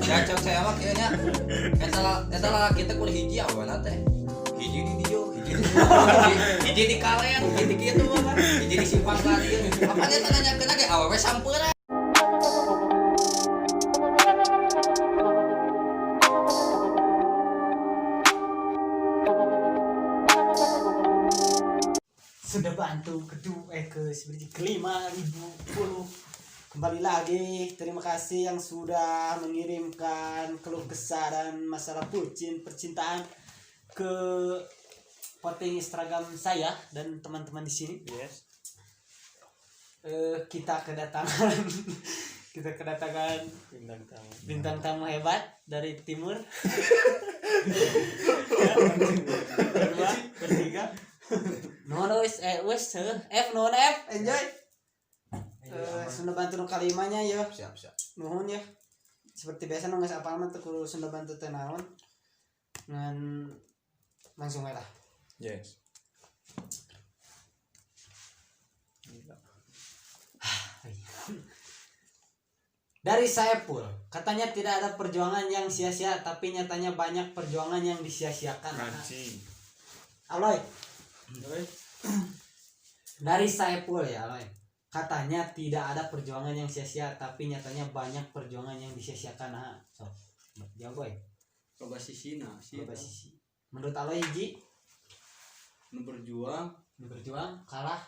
Ya cek saya mah kayaknya eta lalaki teh kudu hiji awana teh. Hiji di dieu, hiji di hiji di kalen, hiji kitu mah. Hiji di simpang ka dieu. Apanya teh nanyakeun ge awewe sampeurna. Sudah bantu kedua ke seperti kelima ribu puluh kembali lagi. Terima kasih yang sudah mengirimkan keluh kesah dan masalah bucin percintaan ke posting Instagram saya dan teman-teman di sini. Yes. Kita kedatangan kita kedatangan Bintang tamu. Bintang tamu hebat dari timur. Ya, berdua, bertiga. Nuhun wis wis heuh. F nuhun F enjoy. Sunda Bantu nu kalimanya ya. Siap, siap. Nuhun ya. Seperti biasa nu geus apal mah teu kudu Sunda Bantu teh naon. Ngan langsung we lah. Yes. Dari Saepul, katanya tidak ada perjuangan yang sia-sia, tapi nyatanya banyak perjuangan yang disia-siakan. Anjing. Aloy. Dari Saepul ya, Aloy. Katanya tidak ada perjuangan yang sia-sia, tapi nyatanya banyak perjuangan yang disia-siakan. Nah, so, jawab boy. Coba sisina sih. Coba sisi. Menurut Aloy hiji, Nu berjuang, nu berjuang kalah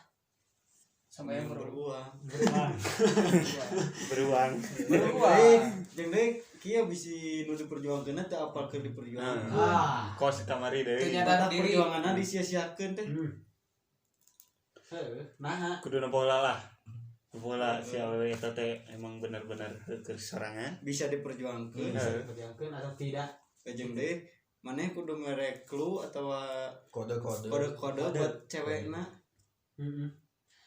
sama yang nu beruang. beruang. Beruang. Beruang. Jeung deui kieu bisi nu diperjuangkeun teh apal keur diperjuangkeun. Ah. Kos kamari deui. Teu nyadar Mata diri. perjuanganna disia-siakeun teh. Heeh, nah, Kudu nempo heula lah. Nempo heula si awewe eta teh emang bener-bener keur sorangan. Bisa diperjuangkeun. bisa diperjuangkeun atau tidak? Jeung deui maneh kudu mere clue atawa Kode-kode. kode-kode buat cewekna Heeh.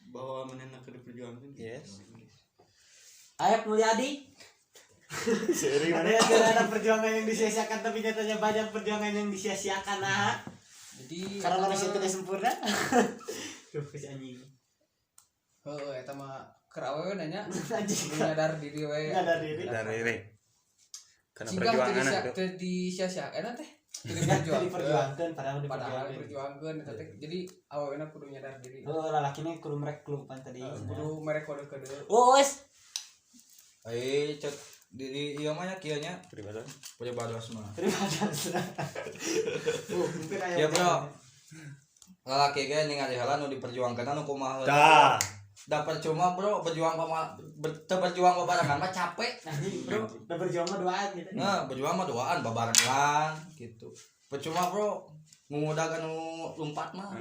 bahwa manehna keur diperjuangkeun. Yes. Ayep Mulyadi. Seri mana? Katanya tidak ada perjuangan yang disia-siakan, tapi nyatanya banyak perjuangan yang disia-siakan. Nah, Jadi karena manusia tidak sempurna. Duh, si anjing. Heeh, eta mah keur awewe nanya Anjing. kudu nyadar diri we. Nyadar diri. Dari diri. Karena Cigah teu perjuangan disia itu. teu disia-siakeun teh. Teu Teu diperjuangkeun. diperjuangkeun padahal Padahal diperjuangkeun. diperjuangkeun eta teh. Jadi awewena kudu nyadar diri. Oh, lalakina kudu merek klupan tadi. Kudu mere kode-kode. Oh, wes. Cek di ieu mah nya kieu nya Pribados. pribados mah. Terima kasih. Oh, mungkin aya. Ya bro. Lalaki ge ningali heula nu diperjuangkeun nu kumaha heula. Dah. Da percuma bro berjuang pama teu berjuang babarengan mah capek. Anjing, bro. Udah berjuang mah duaan gitu. Nah, berjuang mah duaan babarengan gitu. Percuma bro ngudag anu lumpat mah.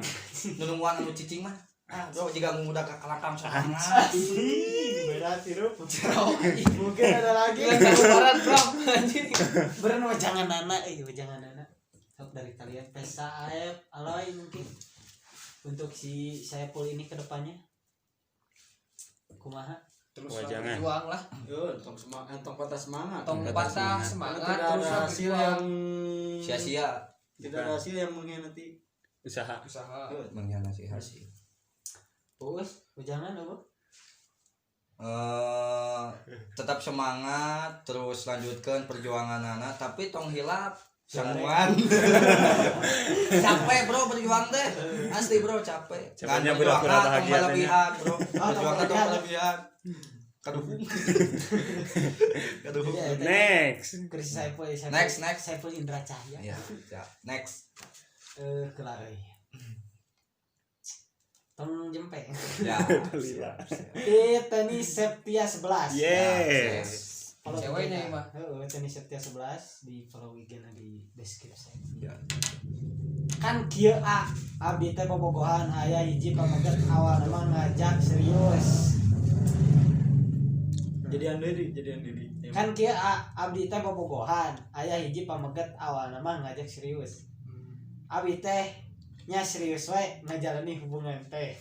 Nu nungguan anu cicing mah. Ah, bro jiga ngudag ka kalangkang sorangan. Anjing, berat hirup. Mungkin ada lagi. Barat bro anjing. Beren wejangan nana, wejangan nana. Sok dari kalian Pesa, Aep, Aloy mungkin untuk si Saepul ini ke depannya. Kumaha? Terus Wejangan. berjuang lah. Yo, tong semangat, tong patah semangat. Tong Patah patah semangat. Karena semangat tidak terus ada hasil berjuang. yang Sia-sia Tidak ada hasil yang mengkhianati Usaha. Usaha. mengkhianati hasil. Uus, wejangan apa? Tetap semangat terus lanjutkan perjuangan anak tapi tong hilap sanguan. Capek bro berjuang deh asli bro capek. Capeknya Ngan pura-pura berjuang, bahagia tong berlebihan bro. Oh, Berjuang tong tong berlebihan kaduhung kaduhung. Ya, eta Next. Chris Saepul, Saepul. Next, next. Saepul Indra Cahya. Ya siap. Next. Kelar euy. Tong jempe. Ya. Lila. Teni Septia 11. Yes. Follow Ceweknya IG-nya. mah. Heeh, Teni Septia 11 di follow IG-na di deskripsi. Ya. Kan kieu a abdi teh bobogohan aya hiji pameget awal mah ngajak serius. Jadian deui, jadian deui. Kan kieu a abdi teh bobogohan aya hiji pameget awal mah ngajak serius. Abdi teh nya serius we ngajalani hubungan teh.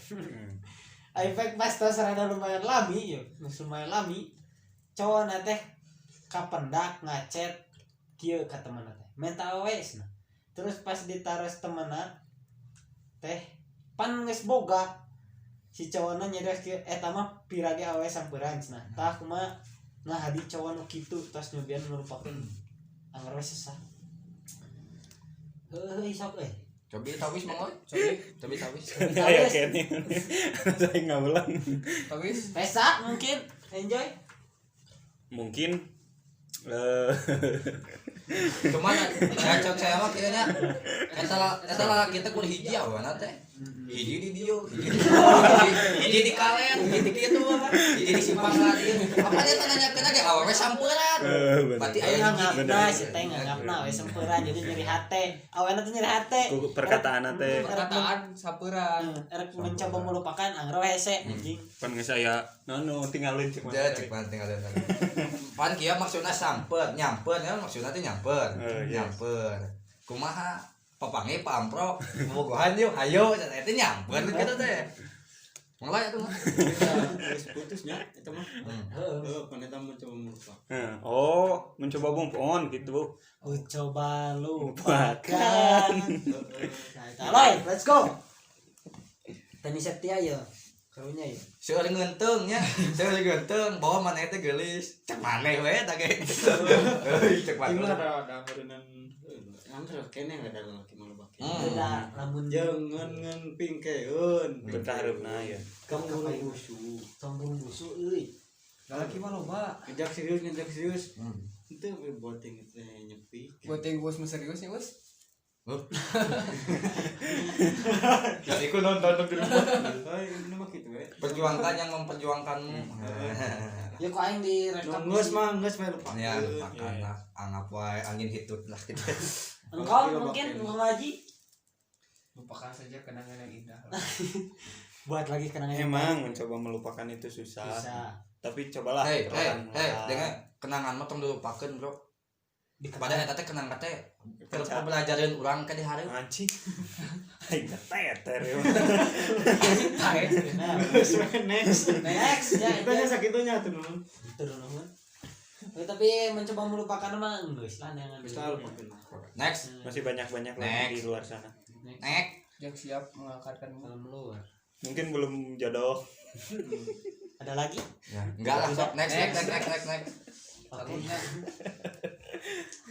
Efek pas tos rada lumayan lami yeuh, geus lumayan lami. Cowokna teh kapendak ngacet kieu ka temanna teh. Menta we cenah. Terus pas ditaros temanna teh pan geus boga. Si cowokna nyerios kieu eta mah pirage awewe sampeuran cenah. Tah kumaha Nah, hadi cowok nu kitu tos nyobian melupakan anggar we sesah. Heuh sok euy. Cobi tawis mang oi. Cobi tawis. Aya kene. Saya ngawulang. Tawis. Pesa mungkin enjoy. Mungkin Cuman saya cok saya mah kayaknya eta lalaki teh kudu hiji awana teh. Hiji di dieu, hiji di kalen, hiji di kitu mah. Hiji di simpang lagi. Apa dia nanyakeun ge awewe samperan. Bener. Berarti aya hiji. Nganggapna si teh nganggapna we sempeuran jadi nyeri hate. Awena teh nyeri hate. Ku perkataan teh. Perkataan sampeuran. Erek mencoba melupakan anggar we hese anjing. Pan geus aya nono tinggalin cek Dia cek mana tinggalin lagi. Pan kieu maksudna samper, nyamper kan maksudna teh nyamper. Iya. Nyamper. Kumaha? Papange pamprok, bobogohan yuk, hayo, cenah eta nyamper kitu teh. Mulai atuh mah. Geus putus nya eta mah. Heeh. Heuh, pan eta mencoba melupakan. Oh, mencoba move on gitu. Ku coba lupakan. Nah, eta Loy, let's go. Tani Septia ya. Karunya ya. Seueur ngeunteung nya, seueur ngeunteung bawa maneh teh geulis. Cek maneh we eta ge. Euy, cek Ting maneh. lah da meureunnan angker keneh ada lalaki mah loba keneh. Beda lamun Jeung ngeun pingkeun. Betah hareupna ya. Kamu buru busu. tong buru busu euy. Lalaki mah loba. Ngejak serius, ngejak serius. Hmm. Itu buat yang teh nyepi. Buat yang bos seriusnya bos. Jadi ku nonton di rumah. Heuh, ini mah kitu we. Perjuangkan yang memperjuangkanmu. Ya kok aing direkam. Nu geus mah geus we lupakeun. Ya, lupakan lah. Anggap wae angin hitut lah gitu. Engkau mungkin mau ngaji Lupakan saja kenangan yang indah. buat lagi kenangan yang Emang mencoba melupakan itu susah. bisa Tapi cobalah Hei, hei, perlahan-lahan. hei, dengan kenangan mah tong dilupakeun, Bro. Pada eta teh kenangan teh keur pembelajaran urang ke di hareup. Anjing. Aing teter ya. Nah, Geus we next. next ya Kita nya sakitunya tuh nun. itu dulu. Tapi mencoba melupakan mah geus lah jangan Geus lah lupakeun. Next, Masih banyak-banyak lagi Next. di luar sana. Next. next. Yang siap mengangkatkanmu. Belum luar. Mungkin belum jodoh. Ada lagi? Ya, enggak lah, sok. Next, next, next, next, next, next. Oke. Karunya.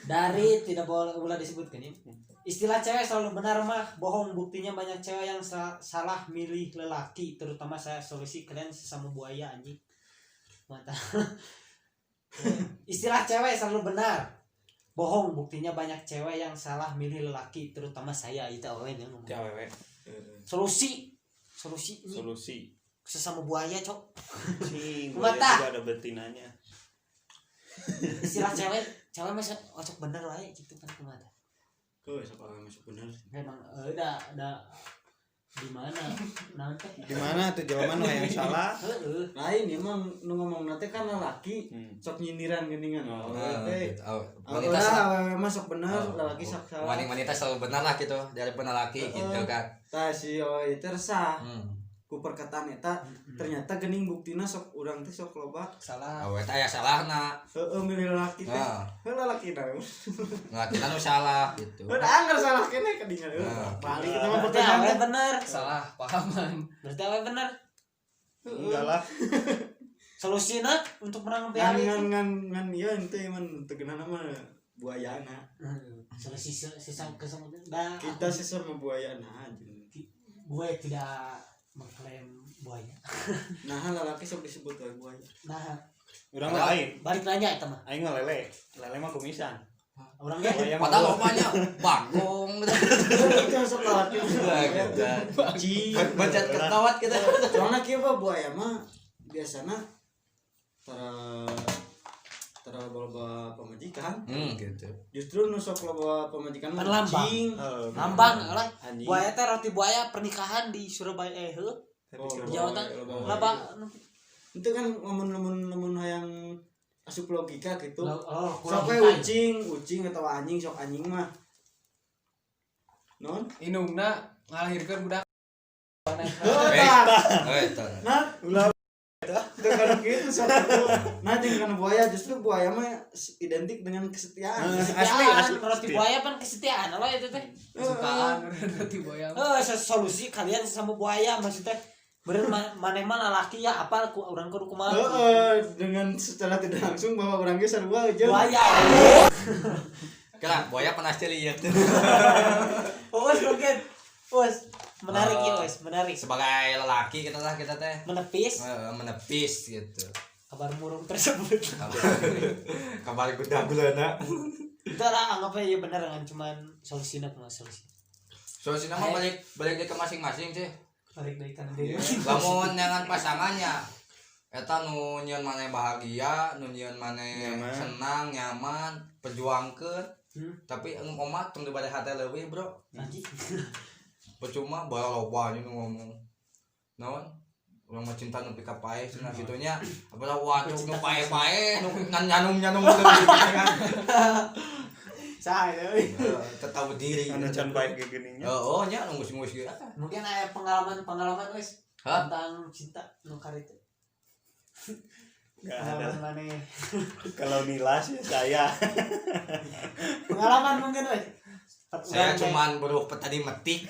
Dari tidak boleh boleh disebutkan ya. Istilah cewek selalu benar mah bohong, buktinya banyak cewek yang salah milih lelaki, terutama saya. Solusi kalian sesama buaya anjing. Mata. Istilah cewek selalu benar. Bohong, buktinya banyak cewek yang salah milih lelaki, terutama saya itu awewe yang ngomong. Ti awewe. Solusi solusi ini Solusi. sesama buaya, cok. Cing, buaya Mata. juga ada betinanya. Istilah cewek cewek mah ocok bener wae gitu kan kumaha. Heuh, sok awewe masuk bener. Memang udah di mana naon teh? Di mana tuh jelema nu yang salah? Heeh. Lain emang nu ngomong teh kan lalaki Hmm. sok nyindiran geuningan. Oh. Awewe teh. Gitu. Oh, Wanita wanita awewe mah sok bener, Oh, lalaki sok salah. wanita selalu benar lah gitu daripada laki gitu kan. Tah si awewe teh resah Hmm. ku perkataan eta ternyata geuning buktina sok urang teh sok loba Salah. Awewe teh aya salahna. heueuh milih lalaki teh. Nah, Heuh lalaki na. lalaki nu salah gitu. Udah anggar salah keneh kadingan. Nah. Balik kita mah Berarti pertanyaan awewe teh. bener. Salah pahaman. Berarti awewe bener. Enggak lah. Solusina untuk menanggapi Ngan hal itu. ngan ngan ngan ieu henteu ieu mah teu geunah mah buayana. Solusi sisa kesama dah. Kita sesama buayana anjing. Gue tidak mengklaim buaya. Nah, lalaki sok disebut wae buaya. Nah, Urang mah lain. balik nanya eta mah. Aing mah lele. Lele mah kumisan. Orang ge Buaya mah Padahal lobanya bagong gitu. Itu sok lalaki. Wah, gitu. Cing. Baca ketawat gitu. Soalnya kieu mah buaya mah biasana tara tara loba pamajikan. Gitu. Justru nu sok loba pamajikan mah Pan lambang. cing. lambang lah. Anjing. Buaya teh roti buaya pernikahan di Surabaya heuh. Oh, Di Jawa Tengah. loba wae. Lambang. Itu kan lamun hayang asup logika gitu. Oh, Sok we ucing, ucing atau anjing sok anjing mah. Non? Inungna ngalahirkeun budak. Heuh, tah. Eh, tah. Nah, ulah itu kan gitu sok gitu. Nah, jeung kana buaya justru buaya mah identik dengan kesetiaan. Asli, Kesetiaan, asli. roti buaya pan kesetiaan lah itu teh. Kesukaan roti buaya. Eh, solusi kalian sesama buaya maksudnya Bener maneh mah lalaki ya apal ku urang kudu kumaha. Heeh, dengan secara tidak langsung bahwa urang ge sarua jeung Buaya. Kira buaya pernah celi ya. Oh, wes mungkin. Wes menarik ya, wes menarik. Sebagai lelaki kita lah kita teh Menepis menepis gitu. Kabar murung tersebut. Kabar guda gulana. Itu lah anggapnya ya bener kan cuman solusinya kumaha solusi. Solusinya mah balik balik ke masing-masing sih. Balik dari kanan diri. Lamun nyangan pasangannya eta nu nyieun maneh bahagia, nu nyieun maneh Nyaman. senang, nyaman, perjuangkeun. Hmm. Tapi omat tong dibere hate leuwih, Bro. Anjing. Percuma bala loba anjing nu ngomong. Naon? Urang mah cinta nu pika paeh cenah kitu nya. Apalagi waduh nu paeh-paeh nu nyanum-nyanum leuwih gitu kan. Saha ya, euy. Tetap berdiri. Anu can baik ge geuning nya. Oh, nya nu geus-geus ge. Mungkin ada pengalaman-pengalaman wes Hah? tentang cinta nu karitu. Enggak ada. Pengalaman maneh. Kalau nilas ya saya. Pengalaman mungkin wes. Saya cuman buruh petani metik.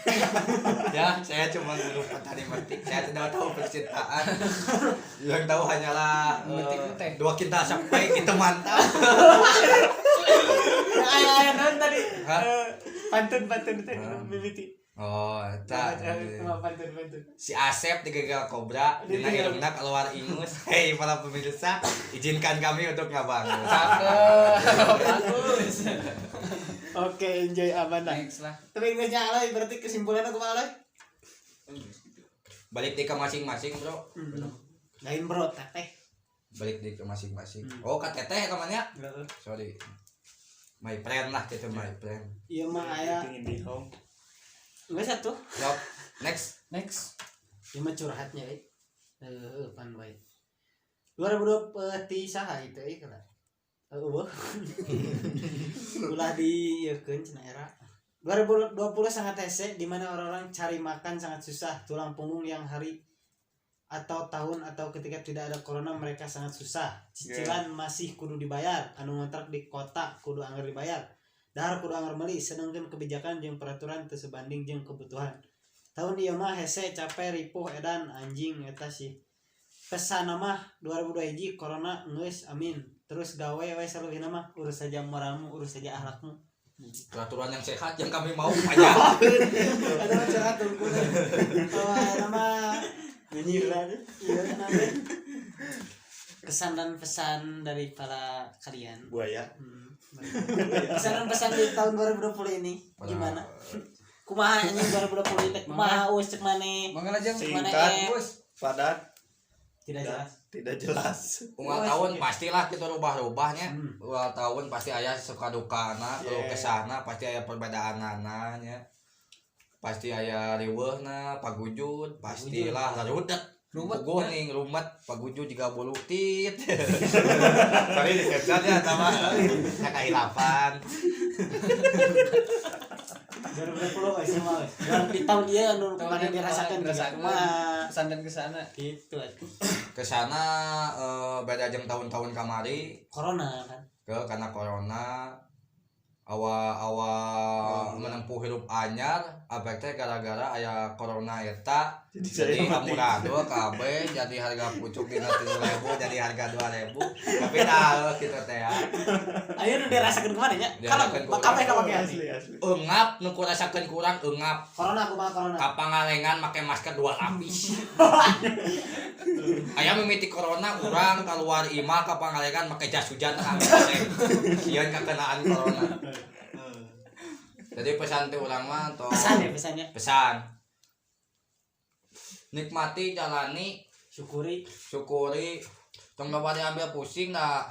Ya, saya cuman buruh petani metik. Saya tidak tahu percintaan. Yang tahu hanyalah Metik teh. dua kintal sampai itu mantap. Aya aya naon tadi? Hah? Pantun-pantun teh Hah? mimiti. Oh, eta. Pantun pantun. Si Asep digagal kobra, dina irungna keluar ingus. Hei para pemirsa, izinkan kami untuk ngabangun. Cakep. Bagus. Oke, enjoy aman lah. Next lah. Tapi geus nya Aloy, berarti kesimpulannya kumaha Aloy? Balik di ke masing-masing, Bro. Lain bro, teteh. Balik di ke masing-masing. Oh, ka teteh temannya. Sorry. My friend lah gitu, my friend. Iya mah aya. Tingin di home. Geus atuh. Yok, next. Next. Ieu mah curhatnya euy. Heuh, pan wae. 2020 ti saha itu euy kana. Eueuh. Ulah di ieukeun cenah era. 2020 sangat hese di mana orang-orang cari makan sangat susah, tulang punggung yang hari atau tahun atau ketika tidak ada corona mereka sangat susah. Cicilan masih kudu dibayar, anu ngontrak di kota kudu anggar dibayar. Dahar kudu anggar meuli, sedangkan kebijakan jeung peraturan teu sebanding jeung kebutuhan. Tahun ieu mah hese capek ripuh edan anjing eta sih. Pesan mah 2002 hiji corona geus amin. Terus gawe we saleuwihna mah urus saja moralmu, urus saja akhlakmu. Peraturan yang sehat yang kami mau banyak. Ada mah curhat tunggu. Bahwa nama nyinyir lah. iya namanya. Kesan dan pesan dari para kalian. Buaya. Kesan dan pesan di tahun 2020 ini gimana? Kumaha anjing 2020 teh kumaha us cek maneh? Mangga aja. Mana Singkat, eh? padat, Tidak dan jelas. tidak jelas. Unggal tahun pastilah kita rubah-rubahnya. Hmm. Unggal tahun pasti aya suka dukana, kalau Yeah. kesana pasti aya perbedaanana nya. Pasti aya riweuhna, pagujud, pastilah rudet. Rumet, Puguh nih rumet, pagujud juga bulu tit. Sorry disensor ya sama. Ya kahilapan. 2020 wes semua wes. Di tahun ieu anu Tahun mana ieu dirasakan kumaha juga dirasakan. kumaha. Pesan dan kesana. Gitu atuh. Kesana beda jeung tahun-tahun kamari Corona kan. ke karena corona awal-awal menempuh hirup anyar abek teh gara-gara aya corona eta Jadi saya jadi mati. amburadul kabeh jadi harga pucuk dina 3000 jadi harga 2000 tapi dah gitu teh ya. Ayo nu dirasakeun kemana nya? Kalau Dirasakeun ku kabeh kabeh Asli asli. Eungap nu kurasakeun kurang eungap Corona kumaha corona? ka Pangalengan make masker dua lapis aya mimiti corona urang keluar imah ka Pangalengan make jas hujan sieun kakenaan corona jadi pesan teh urang mah tong Pesan ya pesannya. pesan nikmati jalani Syukuri. syukuri tong loba diambil pusing dah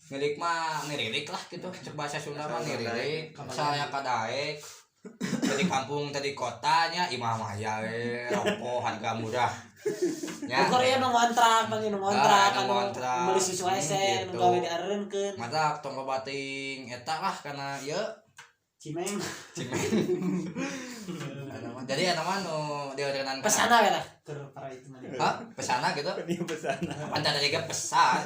ngirik mah ngiririk lah gitu cek bahasa Sunda mah ngiririk saya kadaek dari kampung tadi kotanya imah mah ya we, rokok harga murah ya Ukur ya nu ngontrak, bang nu ngontrak, Ah, nu anu ngontrak. meuli susu hese, nu Gitu. gawe diareunkeun. mata tong loba teuing eta lah karena ieu Cimeng. cimen Eta mah. Jadi eta mah nu dieureunnan Pesana we lah keur para itu mah. Hah? Pesana gitu Ini pesana. Pan tadi ge pesan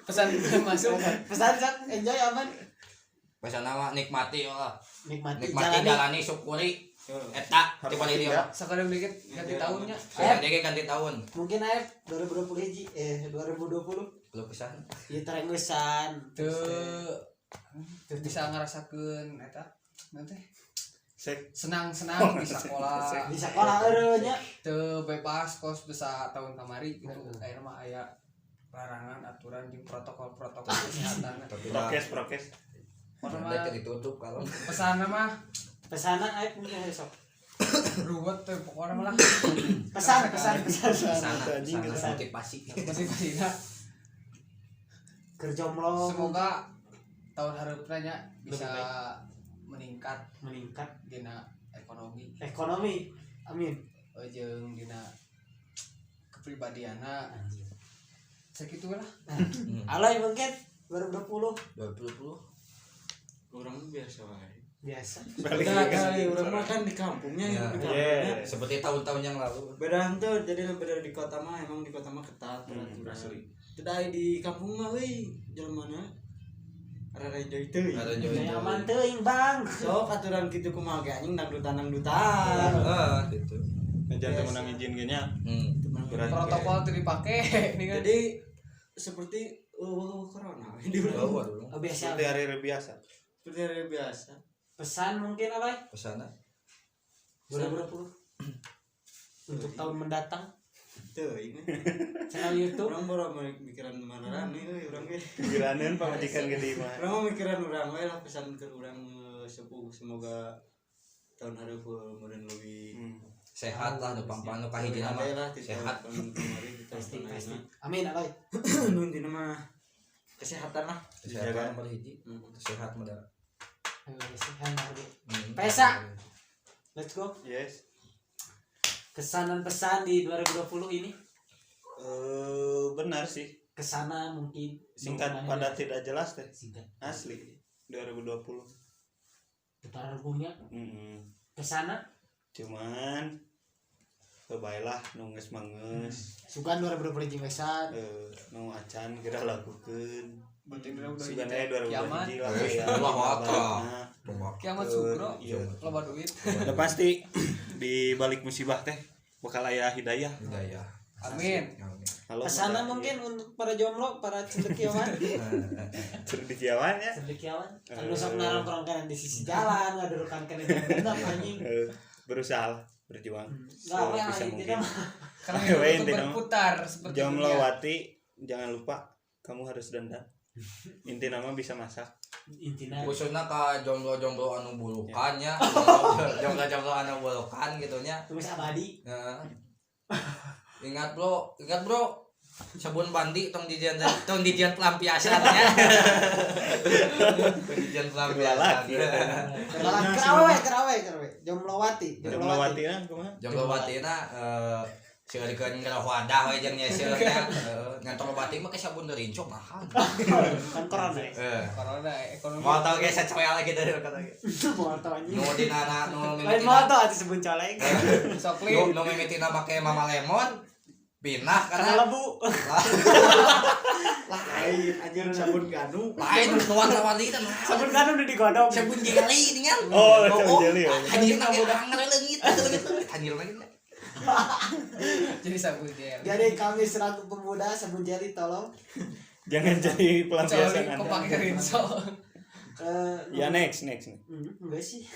Pesan masuk. Pesan Zak, enjoy aman. Pesana mah nikmati lah Nikmati, nikmati jalani. jalani syukuri Eta tiba di dieu. Sekarang dikit ganti tahunnya. Saya dege ganti tahun. Mungkin aja 2020 hiji 2020. Lu pisan. Ieu terenggesan. Teu bisa ngerasakeun eta nanti senang-senang di sekolah. Di sekolah eueuh nya. Teu bebas kos bisa tahun kamari gitu. Ayeuna mah aya larangan aturan jeung protokol-protokol kesehatan. Prokes. Pokoknya ditutup kalau pesanna mah pesana ayo punya besok. Ruwet tuh pokoknya malah. Pesan pesan motivasi. Motivasina. Kerja jomblo. Semoga tahun hareupna nya bisa meningkat dina ekonomi. Ekonomi. Amin. Jeung dina kepribadianna. Segitu lah. Alay mungkin 2020. 2020. Orang biasa wae. Biasa. Balik orang mah kan di kampungnya ya. Di kampungnya. Seperti tahun-tahun yang lalu. Beda henteu, jadi beda di kota mah, emang di kota mah ketat peraturan. Asli. Tidak di kampung mah euy, jelema mana? Rada enjoy teuing. Aman teuing, Bang. Sok aturan kitu kumaha ge anjing dangdutan-dangdutan. Heeh, gitu. Jangan menang izin ge nya. Protokol teu dipake. Jadi seperti corona di urang. Biasa. Seperti hari biasa. Seperti hari biasa. Pesan mungkin apa? Pesanna 2020 untuk tahun mendatang. Teuing. Channel YouTube. Urang baru mikiran mana euy urang ge. Pikiraneun pamajikan gede mah. Urang mah mikiran urang we lah pesan ke urang sepuh semoga tahun hareup meureun leuwih sehat lah nu pangpang nu kahijina mah sehat. Pasti. Amin aloy. Nu intina mah kesehatan lah. Kesehatan nomor hiji. Sehat mah da. Pesa. Let's go. Yes. Kesan dan pesan di 2020 ini? Benar sih. Kesana mungkin singkat padat tidak jelas teh. Singkat. Asli 2020. Putaran punya. Kesana cuman baiklah nu geus mangeus. Sugan 2020 jeung gesan. Nu acan geura lakukeun. Berarti 2020 sugan aya 2020 lah ya. Allah kiamat sugro. Loba duit. Udah pasti di balik musibah teh bakal aya hidayah. Hidayah. Amin. Pesana mungkin untuk para jomblo, para cendekiawan. Cendekiawan ya. Cendekiawan. Anu sok narongkrong kanan di sisi jalan, ngadurukan kana jalan anjing. Berusaha berjuang. Bisa mungkin. Karena itu berputar seperti Jomblowati, jangan lupa kamu harus dandan. Inti nama bisa masak. Intina khususnya ka jomblo-jomblo anu bulukan nya. Jomblo-jomblo anu bulukan gitu nya. Terus abadi. Heeh. Ingat bro. Sabun mandi tong dijian pelampiasan nya. Tong dijian pelampiasan. Kerawe. Jomblowati. Jomblowati na kumaha? Jomblowati na seueurkeun kana wadah we jeung nyeseurna. Heeh, ngan tong mah ke sabun rinco mahal. Kan corona. Corona ekonomi. Motor ge sacoel gitu kata ge. Motor anjing. Nu dina nu mimitina. Motor atuh sabun coleng. Sok li. Nu mimitina make Mama Lemon pindah karena lebu. Lain anjir sabun ganu. Lain nu warna-warni teh. Sabun ganu udah digodong. Sabun jelly ini kan. Oh, sabun jelly. Anjir na ge anger leungit gitu. Anjir lagi. Jadi sabun jelly. Jadi kami selaku pemuda sabun jelly tolong jangan jadi pelampiasan Anda. Kok pakai rinso. Ya next. Enggak sih.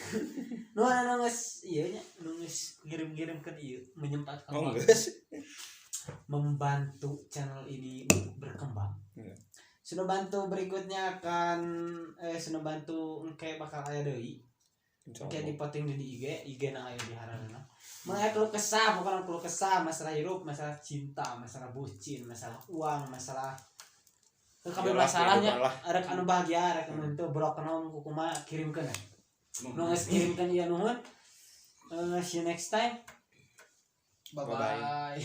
Nu anu geus ieu nya, nu geus ngirim-ngirimkeun ieu menyempatkan waktu. Membantu channel ini untuk berkembang. Yeah. Sudah bantu berikutnya akan sudah bantu engke bakal aya deui. Engke dipoting di IG na aya di haranana. Mulai keluh kesah, bukan keluh kesah, masalah hidup, masalah cinta, masalah bucin, masalah uang, masalah kabeh masalahnya, arek anu bahagia, arek anu henteu broken home kumaha kirimkeun. Nu geus kirimkeun ieu nuhun. See you next time. Bye bye.